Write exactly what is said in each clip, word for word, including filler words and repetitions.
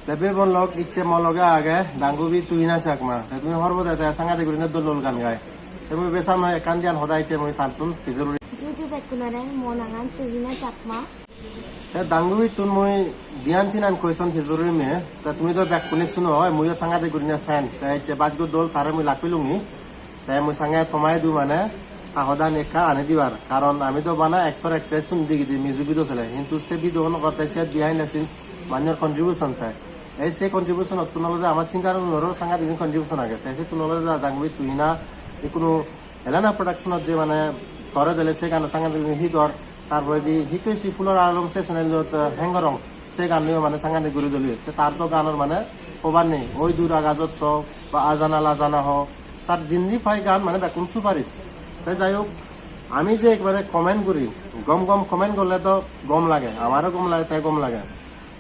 Te bebon lok icche mo loge age Dangubi Tuhina Chakma. Te tumi hobor pode te sangade gurine dol dol gan gai. Te mui besan noi ekkan diyan hoda icche mui tantun pijor guri. Juju bekkunore mo nangan Tuhina Chakma. Te Dangubittun mui diyan tinan question pijor guri me. Te tumi do bekkune suno oi, muiyo sangade gurine fan. Te icche bajgo dol tare mui lak pilungi. Te mui sange tomai du mane ta hodan ekka ani dibar, karon ami do bana actor actress sun digi di music video sele, hintu se video hono gotte se behind the scenes manyor contribution te. Ei se contribution ottun olode ama singer unoro sangadi contribution age. Te se tun olode da Dangubi Tuhina ikkunu Helena production ot je mane tore dele se gano sangadi hit or, tar poredi Hitoishi Phulor Alom se channel ot, eh, Heng Gorong se ganno mane sangadi guri dele. Te tar do ganor mane hobar nei, Oi Dur Agajot So ba Ajana Lajana Ho, tar jindi pai gan mane bekkun superhit. Te jai hok, ami je ekbare comment guri, gom gom comment gorle to gom lage, amaro gom lage, te gom lage.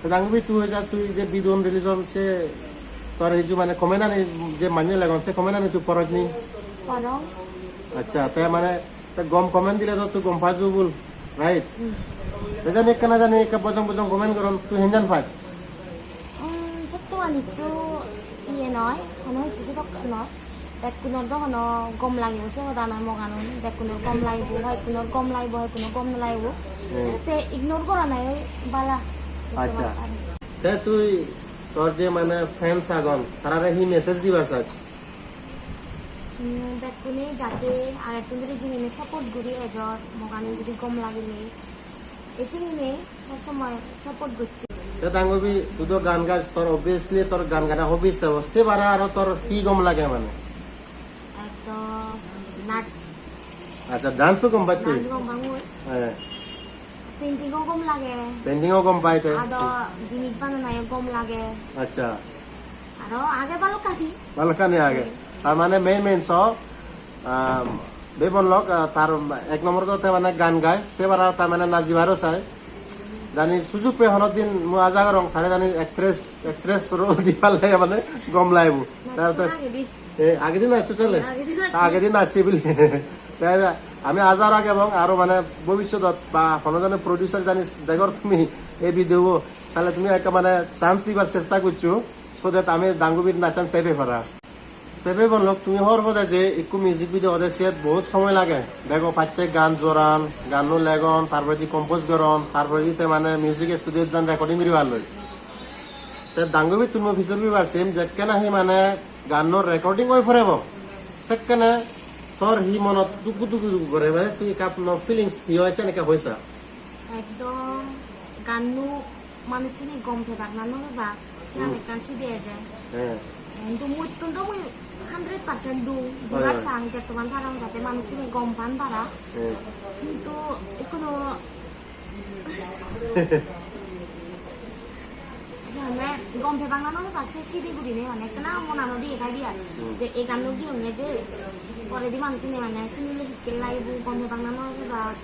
Te Dangubi tui hoja tui je bidon religion se tor hiju mane comment ani je manye legon se comment ani tui poroj ni? Porong. Accha, te mane te gom comment dile to tui gom paju bul, right? Hmm. Te jani ekkana jani ekka bojong bojong comment goron, tui henjan paj? Um, jotto manuccho iye noi, hono hissu sedok noi. Bekkunor do hono gom lagibo se hoda noi moganun. Bekkunor gom lagibo, hoyekkunor gom lagibo, hoyekkunor gom no lagibo. Hmm. Te ignore gorana oi bala. Accha. Te tui tor je mane fans agon, tarare hi message dibar saj? Hmm, bekkune jate agettun dhuri jinine support guri ejor, moganun judi gom lagile. Ei singinei sob somoi support gocche. Te Dangubi, tui do gan gaj, tor obviously tor gan gana hobbies thebo. Se bare aro tor hi gom lage mane? Ekdom nach. Accha, dance o gom pai tui? Dance gom pang mui. Eh. Painting o gom lage. Painting o gom pai te? Ado jinis bananayo gom lage. Accha. Aro age balokkani. Balokkani age. Tar mane main main so, um, bebon lok, uh, tar ek nombor do te mane gan gai, se bara tar mane najibaro sai. Jani sujug pe hono din mui aja gorong tare jani actress, actress role di parle mane gom laibo. Tar te, eh, age din accho chale. Age din accho. Ta age din acchi bili. Te ami aja ragibong aro mane bobissodot ba hono jone producer jani degor tumi ei video bo, tale tumi ekka mane chance dibar chesta goccho. So that ami Dangubir nachan sei pei para. Te bebon lok tumi hobor pode je ikko music video ode siyot bahut somoy lage. Bego patte gan joran, ganno legon, tar poredi compose goron, tar poredi te mane music studio jan recording guribar loi. Te Dangubittun mui pijor guribar sim jekke nahi mane ganno recording oi porebo. Sekkene tor hi monot duk duk duk gore mane tui ekka no feelings hi oi sen ekka hoisa. Ekdom ganno manuchchune gom pebak na no pebak, siyan, hmm, ekkan side eje. He. Hintu muttun do mui hundred percent dung, oi, dibar, oi, sang, jettoman parong jate manuchchune gom pan para. He. Hintu ekkuno mane gom pebak na no pebak se side gurine mane ekkena monanot diye thai diya. Hmm. Je ei ganno giyonge je poredi manuchchune mane sunile hikke laibo, gom pebak na no pebak.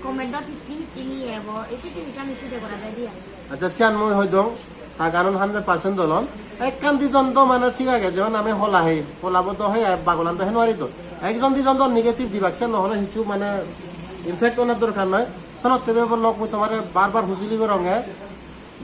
Comment-ot hittey hittey niye ebo, ei se jinisani side gora jai de ai. Accha, siyan mui hoi dong, ta ganun hundred percent dol on. Ekkan dijon do mane thik age, jemon ami hola hei, holabo do hei, bagolan do hei nwari do. Ekjon dijon do negative dibak, siyan no hono hissu mane impact onar dorkar noi. Senotte bebon lok mui tomare bar bar hujuli goronge,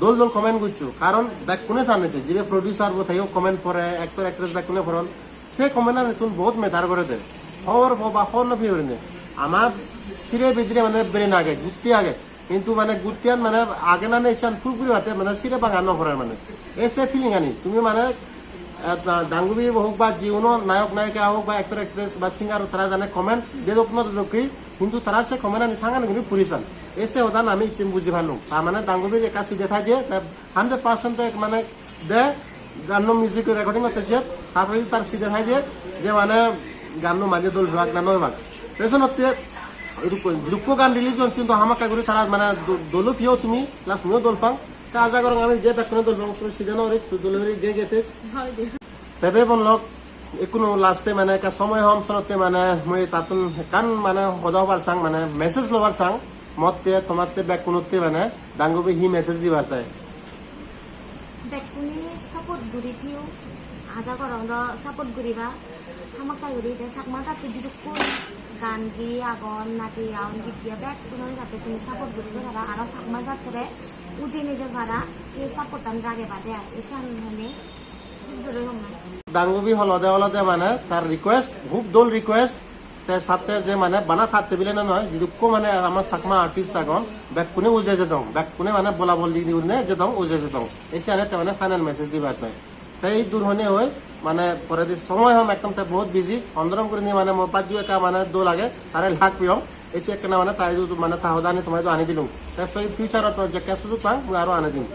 dol dol comment goccho. Karon bekkune san neje, jibe producer bo teyo comment pore, actor actress bekkune poron. Se comment ani tun bahut matter gore de. Hobor po ba hobor no peye gurinei. Ama sire bidire mane brain age, gutti age. Hintu mane guttiyan mane age na nei siyan proof guribatte mane sire banga no porer mane. Ei se feeling ani. Tumi mane, eh, da-, Dangubi hok ba jiuno nayok nayika hok ba actor actress ba singer tara jane comment dedok no dedok ki, hintu tara se comment ani sangani guri puri san. Ei se hodan ami icche buji parlung. Ta mane Dangubir ekka side thai je, ta hundred percent ek mane de, ganno music recording gotte siyot, tar pore tar side thai de, je mane ganno mane dol bebak na noi bak. Te senotte edukko, edukko gan release on, sigun do hamakkai guri tara mane do-, dolo piyo tumi, plus muiyo dol pang. Te aja gorong ami je bekkune dol pang, tumi side no goris, tui dole guri ge ge thej. Te bebon lok, ikkunu last-e mane ekka somoy hom, senotte mane mui tattun ekkan mane hoda hobar sang, mane message lobar sang, motte tomatte bekkunotte mane Dangubi hi message dibar sai? Bekkune support guri thiyo, aja gorong do support guriba, hamakkai guri te Chakma jatte jidukkun gan geye agon, naje agon, git geye bekkunore jatte tumi support guri jei para, aro Chakma jattore Ujei neje para, se support an rage bade ar, ese an hone, sik jore hom na. Dangubi holode olode mane tar request, hub dol request, te satte je mane bana tar tebile na noi, jidukko mane ama Chakma artist agon, bekkune ujei jedong, bekkune mane bola bol di di gurine jedong, ujei jedong. Ese ane te mane final message dibar sai. Te ei dur hone hoi, mane poredi somoy hom ekdom te bahut busy, ondorom gurinei mane mo bajju ekka mane dol age, tare lak piyong. Ese ekkena mane tai du mane ta hodani tomai du ani dilung. Te future ot jekke sujug pang, mui aro ani dim.